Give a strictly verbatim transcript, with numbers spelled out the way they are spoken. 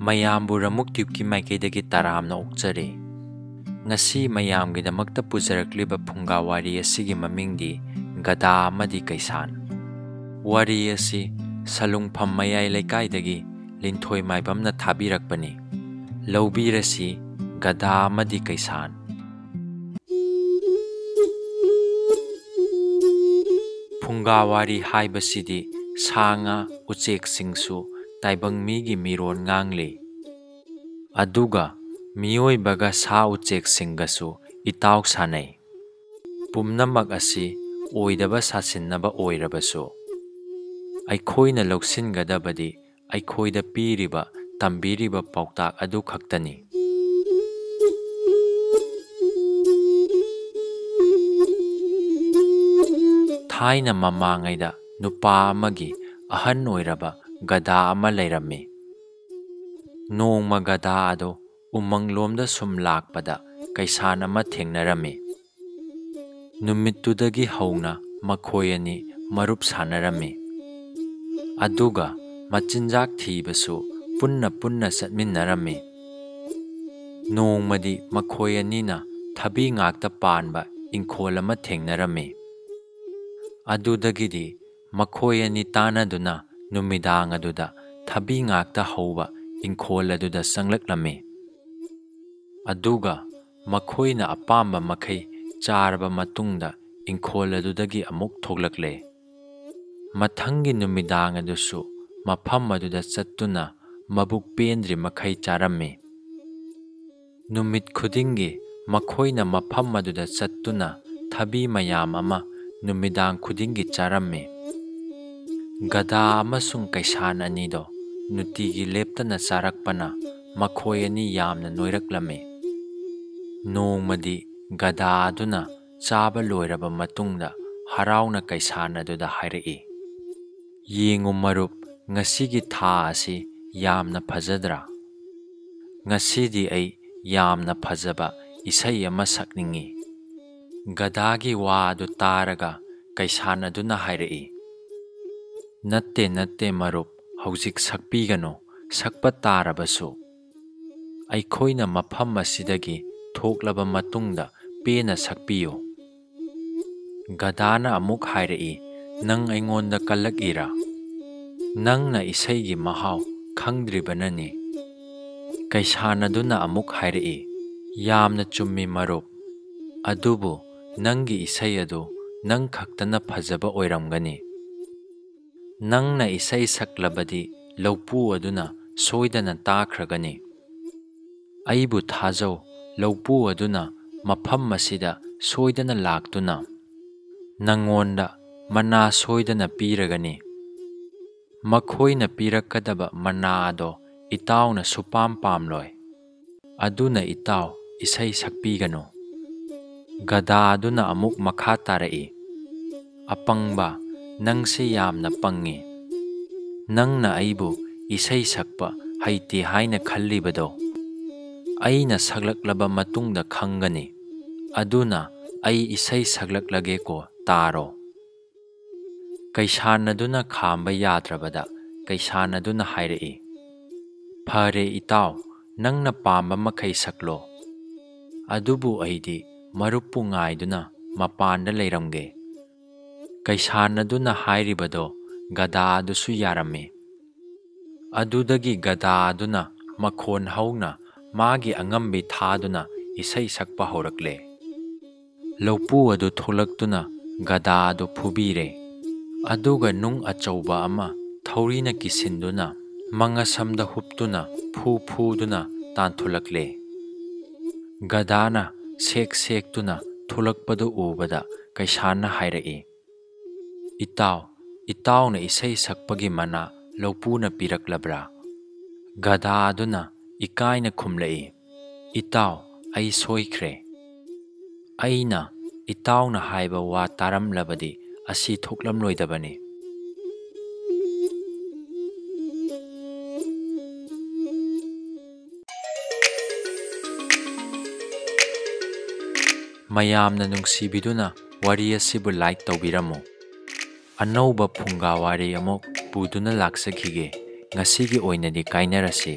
ꯃꯌꯥꯝꯕꯨ ꯔꯃꯨꯛ ꯇ꯭ꯌꯨꯕꯀꯤ ꯃꯥꯏꯀꯩꯗꯒꯤ ꯇꯔꯥꯝꯅ ꯑꯣꯛꯆꯔꯤ꯫ ꯉꯁꯤ ꯃꯌꯥꯝꯒꯤꯗꯃꯛꯇ ꯄꯨꯖꯔꯛꯂꯤꯕ ꯐꯨꯡꯒꯥ ꯋꯥꯔꯤ ꯑꯁꯤꯒꯤ ꯃꯃꯤꯡꯗꯤ ꯒꯙꯥ ꯑꯃꯗꯤ ꯀꯩꯁꯥꯟ꯫ ꯋꯥꯔꯤ ꯑꯁꯤ ꯁꯂꯨꯡꯐꯝ ꯃꯌꯥꯏ ꯂꯩꯀꯥꯏꯗꯒꯤ ꯂꯤꯟꯊꯣꯏ ꯃꯥꯏꯕꯝꯅ ꯊꯥꯕꯤꯔꯛꯄꯅꯤ꯫ ꯂꯧꯕꯤꯔꯁꯤ ꯒꯙꯥ ꯑꯃꯗꯤ ꯀꯩꯁꯥꯟ꯫ ꯐꯨꯡꯒꯥ ꯋꯥꯔꯤ ꯍꯥꯏꯕꯁꯤꯗꯤ ꯁꯥ ꯉꯥ ꯎꯆꯦꯛꯁꯤꯡꯁꯨ ꯇꯥꯏꯕꯪ ꯃꯤꯒꯤ ꯃꯤꯔꯣꯟ ꯉꯥꯡꯂꯤ꯫ ꯑꯗꯨꯒ ꯃꯤꯑꯣꯏꯕꯒ ꯁꯥ ꯎꯆꯦꯛꯁꯤꯡꯒꯁꯨ ꯏꯇꯥꯎ ꯁꯥꯟꯅꯩ꯫ ꯄꯨꯝꯅꯃꯛ ꯑꯁꯤ ꯑꯣꯏꯗꯕ ꯁꯥꯁꯤꯟꯅꯕ ꯑꯣꯏꯔꯕꯁꯨ, ꯑꯩꯈꯣꯏꯅ ꯂꯧꯁꯤꯟꯒꯗꯕꯗꯤ ꯑꯩꯈꯣꯏꯗ ꯄꯤꯔꯤꯕ, ꯇꯝꯕꯤꯔꯤꯕ ꯄꯥꯎꯇꯥꯛ ꯑꯗꯨ ꯈꯛꯇꯅꯤ꯫ ꯊꯥꯏꯅ ꯃꯃꯥꯡꯉꯩꯗ ꯅꯨꯄꯥ ꯑꯃꯒꯤ ꯑꯍꯟ ꯑꯣꯏꯔꯕ ꯒꯙꯥ ꯑꯃ ꯂꯩꯔꯝꯃꯤ꯫ ꯅꯣꯡꯃ ꯒꯙꯥ ꯑꯗꯨ ꯎꯃꯪꯂꯣꯝꯗ ꯁꯨꯝ ꯂꯥꯛꯄꯗ ꯀꯩꯁꯥꯟ ꯑꯃ ꯊꯦꯡꯅꯔꯝꯃꯤ꯫ ꯅꯨꯃꯤꯠꯇꯨꯗꯒꯤ ꯍꯧꯅ ꯃꯈꯣꯏ ꯑꯅꯤ ꯃꯔꯨꯞ ꯁꯥꯟꯅꯔꯝꯃꯤ꯫ ꯑꯗꯨꯒ ꯃꯆꯤꯟꯖꯥꯛ ꯊꯤꯕꯁꯨ ꯄꯨꯟꯅ ꯄꯨꯟꯅ ꯆꯠꯃꯤꯟꯅꯔꯝꯃꯤ꯫ ꯅꯣꯡꯃꯗꯤ ꯃꯈꯣꯏ ꯑꯅꯤꯅ ꯊꯕꯤ ꯉꯥꯛꯇ ꯄꯥꯟꯕ ꯏꯪꯈꯣꯜ ꯑꯃ ꯊꯦꯡꯅꯔꯝꯃꯤ꯫ ꯑꯗꯨꯗꯒꯤꯗꯤ ꯃꯈꯣꯏ ꯑꯅꯤ ꯇꯥꯟꯅꯗꯨꯅ ꯅꯨꯃꯤꯗꯥꯡ ꯑꯗꯨꯗ ꯊꯕꯤ ꯉꯥꯛꯇ ꯍꯧꯕ ꯏꯪꯈꯣꯜ ꯑꯗꯨꯗ ꯆꯪꯂꯛꯂꯝꯃꯤ꯫ ꯑꯗꯨꯒ ꯃꯈꯣꯏꯅ ꯑꯄꯥꯝꯕ ꯃꯈꯩ ꯆꯥꯔꯕ ꯃꯇꯨꯡꯗ ꯏꯪꯈꯣꯜ ꯑꯗꯨꯗꯒꯤ ꯑꯃꯨꯛ ꯊꯣꯛꯂꯛꯂꯦ꯫ ꯃꯊꯪꯒꯤ ꯅꯨꯃꯤꯗꯥꯡ ꯑꯗꯨꯁꯨ ꯃꯐꯝ ꯑꯗꯨꯗ ꯆꯠꯇꯨꯅ ꯃꯕꯨꯛ ꯄꯦꯟꯗ꯭ꯔꯤ ꯃꯈꯩ ꯆꯥꯔꯝꯃꯤ꯫ ꯅꯨꯃꯤꯠ ꯈꯨꯗꯤꯡꯒꯤ ꯃꯈꯣꯏꯅ ꯃꯐꯝ ꯑꯗꯨꯗ ꯆꯠꯇꯨꯅ ꯊꯕꯤ ꯃꯌꯥꯝ ꯑꯃ ꯅꯨꯃꯤꯗꯥꯡ ꯈꯨꯗꯤꯡꯒꯤ ꯆꯥꯔꯝꯃꯤ꯫ ꯒꯙꯥ ꯑꯃꯁꯨꯡ ꯀꯩꯁꯥꯟ ꯑꯅꯤꯗꯣ ꯅꯨꯡꯇꯤꯒꯤ ꯂꯦꯞꯇꯅ ꯆꯥꯔꯛꯄꯅ ꯃꯈꯣꯏ ꯑꯅꯤ ꯌꯥꯝꯅ ꯅꯣꯏꯔꯛꯂꯝꯃꯤ꯫ ꯅꯣꯡꯃꯗꯤ ꯒꯙꯥ ꯑꯗꯨꯅ ꯆꯥꯕ ꯂꯣꯏꯔꯕ ꯃꯇꯨꯡꯗ ꯍꯔꯥꯎꯅ ꯀꯩꯁꯥꯟ ꯑꯗꯨꯗ ꯍꯥꯏꯔꯛꯏ, "ꯌꯦꯡꯉꯨ ꯃꯔꯨꯞ, ꯉꯁꯤꯒꯤ ꯊꯥ ꯑꯁꯤ ꯌꯥꯝꯅ ꯐꯖꯗ꯭ꯔꯥ? ꯉꯁꯤꯗꯤ ꯑꯩ ꯌꯥꯝꯅ ꯐꯖꯕ ꯏꯁꯩ ꯑꯃ ꯁꯛꯅꯤꯡꯏ꯫" ꯒꯙꯥꯒꯤ ꯋꯥ ꯑꯗꯨ ꯇꯥꯔꯒ ꯀꯩꯁꯥꯟ ꯑꯗꯨꯅ ꯍꯥꯏꯔꯛꯏ, "ꯅꯠꯇꯦ, ꯅꯠꯇꯦ ꯃꯔꯨꯞ, ꯍꯧꯖꯤꯛ ꯁꯛꯄꯤꯒꯅꯨ, ꯁꯛꯄ ꯇꯥꯔꯕꯁꯨ, ꯑꯩꯈꯣꯏꯅ ꯃꯐꯝ ꯑꯁꯤꯗꯒꯤ ꯊꯣꯛꯂꯕ ꯃꯇꯨꯡꯗ ꯄꯦꯟꯅ ꯁꯛꯄꯤꯌꯨ꯫ ꯒꯙꯥꯅ ꯑꯃꯨꯛ ꯍꯥꯏꯔꯛꯏ, "ꯅꯪ ꯑꯩꯉꯣꯟꯗ ꯀꯜꯂꯛꯏꯔꯥ? ꯅꯪꯅ ꯏꯁꯩꯒꯤ ꯃꯍꯥꯎ ꯈꯪꯗ꯭ꯔꯤꯕꯅꯅꯤ꯫" ꯀꯩꯁꯥꯟ ꯑꯗꯨꯅ ꯑꯃꯨꯛ ꯍꯥꯏꯔꯛꯏ, "ꯌꯥꯝꯅ ꯆꯨꯝꯃꯤ ꯃꯔꯨꯞ, ꯑꯗꯨꯕꯨ ꯅꯪꯒꯤ ꯏꯁꯩ ꯑꯗꯨ ꯅꯪ ꯈꯛꯇꯅ ꯐꯖꯕ ꯑꯣꯏꯔꯝꯒꯅꯤ꯫ ꯅꯪꯅ ꯏꯁꯩ ꯁꯛꯂꯕꯗꯤ ꯂꯧꯄꯨ ꯑꯗꯨꯅ ꯁꯣꯏꯗꯅ ꯇꯥꯈ꯭ꯔꯒꯅꯤ꯫ ꯑꯩꯕꯨ ꯊꯥꯖꯧ, ꯂꯧꯄꯨ ꯑꯗꯨꯅ ꯃꯐꯝ ꯑꯁꯤꯗ ꯁꯣꯏꯗꯅ ꯂꯥꯛꯇꯨꯅ ꯅꯪꯉꯣꯟꯗ ꯃꯅꯥ ꯁꯣꯏꯗꯅ ꯄꯤꯔꯒꯅꯤ꯫ ꯃꯈꯣꯏꯅ ꯄꯤꯔꯛꯀꯗꯕ ꯃꯅꯥ ꯑꯗꯣ ꯏꯇꯥꯎꯅ ꯁꯨꯄꯥꯝ ꯄꯥꯝꯂꯣꯏ꯫ ꯑꯗꯨꯅ ꯏꯇꯥꯎ ꯏꯁꯩ ꯁꯛꯄꯤꯒꯅꯨ꯫" ꯒꯙꯥ ꯑꯗꯨꯅ ꯑꯃꯨꯛ ꯃꯈꯥ ꯇꯥꯔꯛꯏ, "ꯑꯄꯪꯕ, ꯅꯪꯁꯦ ꯌꯥꯝꯅ ꯄꯪꯉꯤ꯫ ꯅꯪꯅ ꯑꯩꯕꯨ ꯏꯁꯩ ꯁꯛꯄ ꯍꯩꯇꯦ ꯍꯥꯏꯅ ꯈꯜꯂꯤꯕꯗꯣ ꯑꯩꯅ ꯁꯛꯂꯛꯂꯕ ꯃꯇꯨꯡꯗ ꯈꯪꯒꯅꯤ꯫ ꯑꯗꯨꯅ ꯑꯩ ꯏꯁꯩ ꯁꯛꯂꯛꯂꯒꯦꯀꯣ, ꯇꯥꯔꯣ꯫" ꯀꯩꯁꯥꯟ ꯑꯗꯨꯅ ꯈꯥꯝꯕ ꯌꯥꯗ꯭ꯔꯕꯗ ꯀꯩꯁꯥꯟ ꯑꯗꯨꯅ ꯍꯥꯏꯔꯛꯏ, "ꯐꯔꯦ ꯏꯇꯥꯎ, ꯅꯪꯅ ꯄꯥꯝꯕ ꯃꯈꯩ ꯁꯛꯂꯣ꯫ ꯑꯗꯨꯕꯨ ꯑꯩꯗꯤ ꯃꯔꯨꯞꯄꯨ ꯉꯥꯏꯗꯨꯅ ꯃꯄꯥꯟꯗ ꯂꯩꯔꯝꯒꯦ꯫" ꯀꯩꯁꯥꯟ ꯑꯗꯨꯅ ꯍꯥꯏꯔꯤꯕꯗꯣ ꯒꯙꯥ ꯑꯗꯨꯁꯨ ꯌꯥꯔꯝꯃꯤ꯫ ꯑꯗꯨꯗꯒꯤ ꯒꯙꯥ ꯑꯗꯨꯅ ꯃꯈꯣꯟ ꯍꯧꯅ ꯃꯥꯒꯤ ꯑꯉꯝꯕꯤ ꯊꯥꯗꯨꯅ ꯏꯁꯩ ꯁꯛꯄ ꯍꯧꯔꯛꯂꯦ꯫ ꯂꯧꯄꯨ ꯑꯗꯨ ꯊꯣꯛꯂꯛꯇꯨꯅ ꯒꯙꯥ ꯑꯗꯨ ꯐꯨꯕꯤꯔꯦ꯫ ꯑꯗꯨꯒ ꯅꯨꯡ ꯑꯆꯧꯕ ꯑꯃ ꯊꯧꯔꯤꯅ ꯀꯤꯁꯤꯟꯗꯨꯅ ꯃꯉꯁꯝꯗ ꯍꯨꯞꯇꯨꯅ ꯐꯨ ꯐꯨꯗꯨꯅ ꯇꯥꯟꯊꯣꯂꯛꯂꯦ꯫ ꯒꯙꯥꯅ ꯁꯦꯛ ꯁꯦꯛꯇꯨꯅ ꯊꯣꯂꯛꯄꯗꯨ ꯎꯕꯗ ꯀꯩꯁꯥꯟꯅ ꯍꯥꯏꯔꯛꯏ, "ꯏꯇꯥꯎ, ꯏꯇꯥꯎꯅ ꯏꯁꯩ ꯁꯛꯄꯒꯤ ꯃꯅꯥ ꯂꯧꯄꯨꯅ ꯄꯤꯔꯛꯂꯕ꯭ꯔꯥ?" ꯒꯙꯥ ꯑꯗꯨꯅ ꯏꯀꯥꯏꯅ ꯈꯨꯝꯂꯛꯏ, "ꯏꯇꯥꯎ, ꯑꯩ ꯁꯣꯏꯈ꯭ꯔꯦ꯫ ꯑꯩꯅ ꯏꯇꯥꯎꯅ ꯍꯥꯏꯕ ꯋꯥ ꯇꯥꯔꯝꯂꯕꯗꯤ ꯑꯁꯤ ꯊꯣꯛꯂꯝꯂꯣꯏꯗꯕꯅꯤ꯫" ꯃꯌꯥꯝꯅ ꯅꯨꯡꯁꯤꯕꯤꯗꯨꯅ ꯋꯥꯔꯤ ꯑꯁꯤꯕꯨ like ꯇꯧꯕꯤꯔꯝꯃꯨ꯫ ꯑꯅꯧꯕ ꯐꯨꯡꯒꯥ ꯋꯥꯔꯤ ꯑꯃꯨꯛ ꯄꯨꯗꯨꯅ ꯂꯥꯛꯆꯈꯤꯒꯦ꯫ ꯉꯁꯤꯒꯤ ꯑꯣꯏꯅꯗꯤ ꯀꯥꯏꯅꯔꯁꯤ꯫